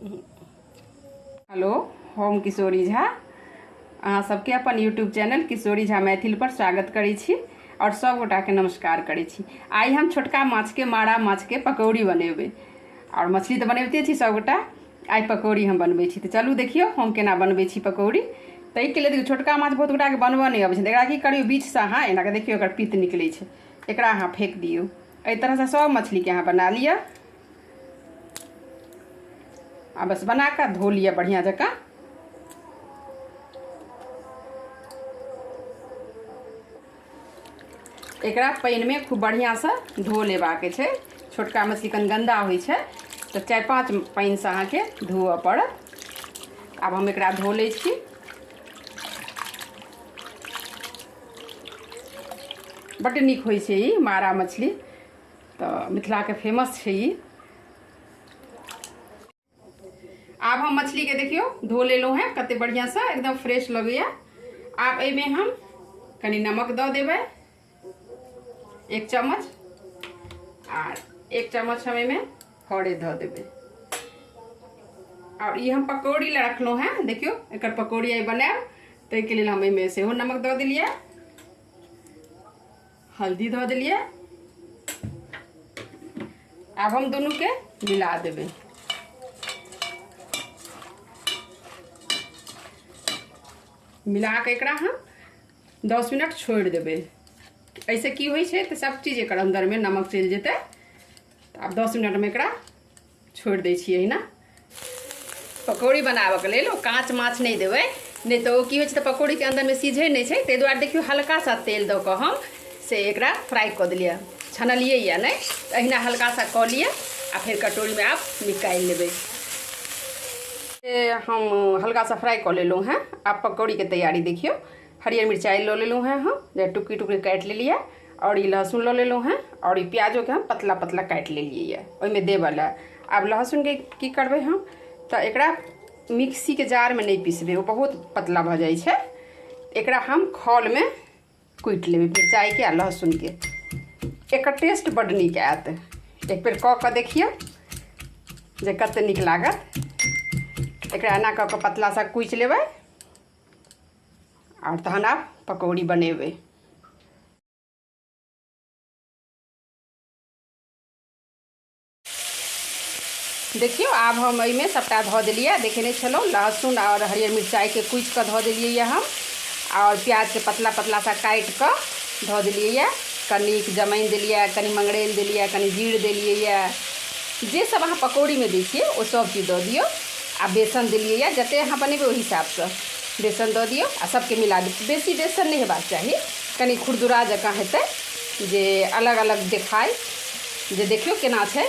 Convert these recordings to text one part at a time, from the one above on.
Hello, हम किशोरी झा अहाँ सबके अपन यूट्यूब चैनल किशोरी झा मैथिल पर स्वागत करै छी और सब गोटा के नमस्कार करै छी। आइ हम छोटका माछ के, मारा माछ के पकौड़ी बनेबै। और मछली तऽ बनबिते छी सब गोटा, आइ पकौड़ी हम बनबै छी। तऽ चलू देखियौ हम केना बनबै छी पकौड़ी। ताहिके लेल देखियौ छोटका माछ बहुत गोटाके बनबऽ नहि अबै छै, एकरा की करियौ बीचसँ अहाँ एना कऽ देखियौ एकर पित्त निकलै छै, एकरा अहाँ फेक दियौ। एहि तरहसँ सब मछलीके अहाँ बना लिअ आ बस बना कऽ धो लिअ बढ़िआँ जकाँ। एकरा पानिमे खूब बढ़िआँसँ धो लेबाक छै। छोटका मछली कनि गन्दा होइ छै तऽ 4-5 पानिसँ अहाँके धोअ पड़त। आब हम एकरा धो लै छी। बड्ड नीक होइ छै ई मारा मछली, तऽ मिथिलाके फेमस छै ई। आब हम मछली के देखियो धो लेलहुँ हैं कते बढ़िया से, एकदम फ्रेश लगैया। आब एहिमे हम कनि नमक दऽ देबै 1 चम्मच, आर 1 चम्मच हम एहिमे हरदि धऽ देबै। और ई हम पकौड़ी लए रखलहुँ हैं, देखियो एकर पकौड़ी आइ बनायब, ताहिके लेल हम एहिमे सेहो नमक दऽ देलियै, हल्दी दऽ देलियै। आब हम दुनू के मिला देबै। मिला के एकरा हम 10 मिनट छोड़ि देबै। एहिसँ की होइ छै तऽ सब चीज एकर अन्दरमे नमक चलि जेतै। तऽ आब 10 मिनटमे एकरा छोड़ि दै छियै। एहिना पकौड़ी बनाबऽके लेल ओ काँच माछ नहि देबै, नहि तऽ ओ की होइ छै तऽ पकौड़ीके अन्दरमे सिझै नहि छै। ताहि दुआरे देखियौ हल्का सा तेल दऽ कऽ हम से एकरा फ्राइ कऽ देलियै, छनलियै या नहि, तऽ एहिना हल्का सा कऽ लिअ आ फेर कटोरीमे आब निकालि लेबै। से हम हल्का सा फ्राइ कऽ लेलहुँ हेँ। आब पकौड़ीके तैयारी देखियौ, हरियर मिरचाइ लऽ लेलहुँ हेँ हम, जे टुकड़ी टुकड़ी काटि लेलियै, और ई लहसुन लऽ लेलहुँ हेँ, और ई प्याजोके हम पतला पतला काटि लेलियै यऽ ओहिमे देबऽ लए। आब लहसुनके की करबै हम तऽ एकरा मिक्सीके जारमे नहि पिसबै, ओ बहुत पतला भऽ जाइ छै। एकरा हम खौलमे कुटि लेबै मिरचाइके आ लहसुनके, एकर टेस्ट बड्ड नीक आयत। एक बेर कऽ कऽ देखियौ जे कतेक नीक लागत। एकरा एना कऽ कऽ पतला सा कुचि लेबै आओर तहन आब पकौड़ी बनेबै। देखियौ आब हम एहिमे सबटा धऽ देलियै, देखेने छलहुँ लहसुन आओर हरियर मिरचाइके कुचि कऽ धऽ देलियै यऽ हम, आओर प्याजके पतला पतला सा काटि कऽ धऽ देलियै यऽ, कनिक जमाइन देलियै, कनि मंगरैल देलियै, कनि जीर देलियै यऽ, जे सब अहाँ पकौड़ीमे दै छियै ओ सब चीज दऽ दियौ। आ बेसन देलियै यऽ, जते अहाँ बनेबै ओहि हिसाबसँ बेसन दऽ दियौ आ सबके मिला दियौ। बेसी बेसन नहि हेबाक चाही, कनि खुरदुरा जकाँ हेतै जे अलग अलग देखाय, जे देखियौ केना छै।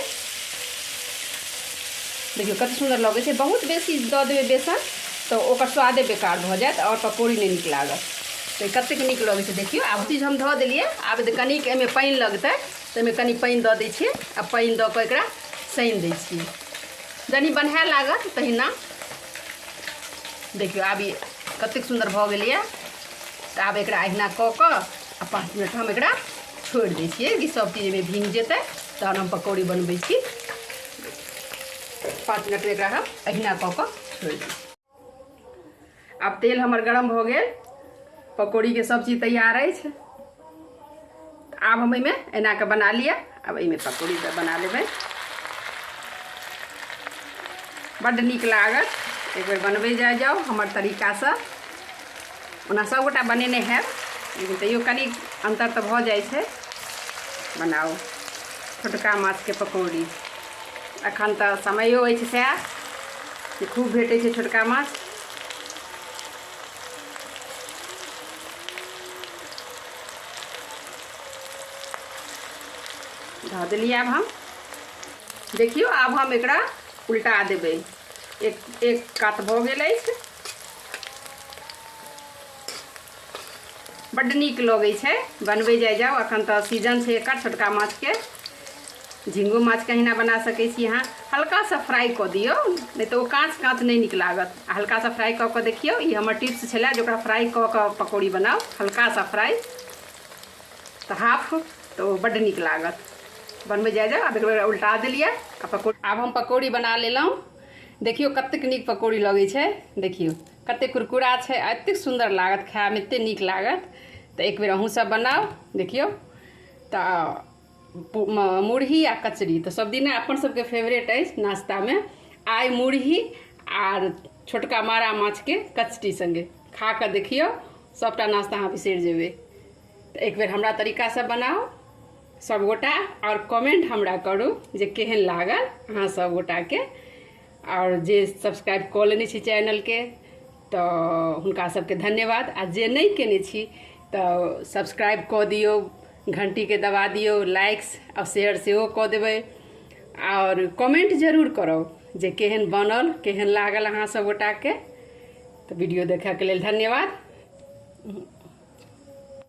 देखियौ कते सुन्दर लगै छै। बहुत बेसी दऽ देबै बेसन तऽ ओकर स्वादे बेकार भऽ जायत आओर पकौड़ी नहि नीक लागत। तऽ कतेक नीक लगै छै देखियौ। आब चीज हम धऽ देलियै, आब कनिक एहिमे पानि लगतै तऽ एहिमे कनि पानि दऽ दै छियै आ पानि दऽ कऽ एकरा सानि दै छियै। जनी बन्हाए लागत तहिना देखियौ आब ई कतेक सुन्दर भऽ गेलैए। तऽ आब एकरा अहिना कऽ कऽ आ 5 मिनट हम एकरा छोड़ि दै छियै कि सब चीज एहिमे भींग जेतै, तहन हम पकौड़ी बनबै छी। 5 मिनट एकरा हम अहिना कऽ कऽ छोड़ि दै छी। आब तेल हमर गरम भऽ गेल, पकौड़ीके सब चीज तैयार अछि। आब हम एहिमे एना कऽ बना लिअ। आब एहिमे पकौड़ी बना लेबै, बड्ड नीक लागत। एक बेर बनबै जाइ जाउ हमर तरीकासँ। ओना सबगोटा बनेने हैब, लेकिन तैयो कनि अन्तर तऽ भऽ जाइ छै। बनाउ छोटका माछके पकौड़ी। एखन तऽ समयो अछि सएह जे खूब भेटै छै छोटका माछ। धऽ देलियै। आब हम देखियौ आब हम एकरा उल्टा देबै। एक एक कात भऽ गेल अछि, बड्ड नीक लगै छै। बनबै जाइ जाउ, एखन तऽ सीजन छै एकर छोटका माछके। झिङ्गो माछके अहिना बना सकै छी अहाँ, हल्का सा फ्राइ कऽ दियौ, नहि तऽ ओ काँच काँच नहि नीक लागत। आ हल्का सा फ्राइ कऽ कऽ देखियौ, ई हमर टिप्स छलै जे ओकरा फ्राइ कऽ कऽ पकौड़ी बनाउ, हल्का सा फ्राइ तऽ हाफ, तऽ ओ बड्ड नीक लागत। बनबै जाइ जाउ। आब एक बेर उल्टा देलियै आ पकौड़ी। आब हम पकौड़ी बना लेलहुँ। देखियौ कतेक नीक पकौड़ी लगै छै। देखियौ कतेक कुरकुरा छै आ एतेक सुन्दर लागत खायमे, एतेक नीक लागत। तऽ एक बेर अहूँ सब बनाउ। देखियौ तऽ मुरही आ कचरी तऽ सब दिना अपन सबके फेवरेट अछि नाश्तामे। आइ मुरही आर छोटका मारा माछके कचरी संगे खा कऽ देखियौ, सबटा नाश्ता अहाँ बिसरि जेबै। तऽ एक बेर हमरा तरीकासँ बनाउ सबगोटा आओर कमेंट हमरा करू जे केहन लागल अहाँ सबगोटाके। आओर जे सब्सक्राइब कऽ लेने छी चैनलके तऽ हुनका सबके धन्यवाद, आ जे नहि केने छी तऽ सब्सक्राइब कऽ दियौ, घंटीके दबा दियौ, लाइक्स आओर शेयर सेहो कऽ देबै, आओर कमेंट जरूर करब जे केहन बनल, केहन लागल अहाँ सब गोटाके। तऽ वीडियो देखैके लेल धन्यवाद।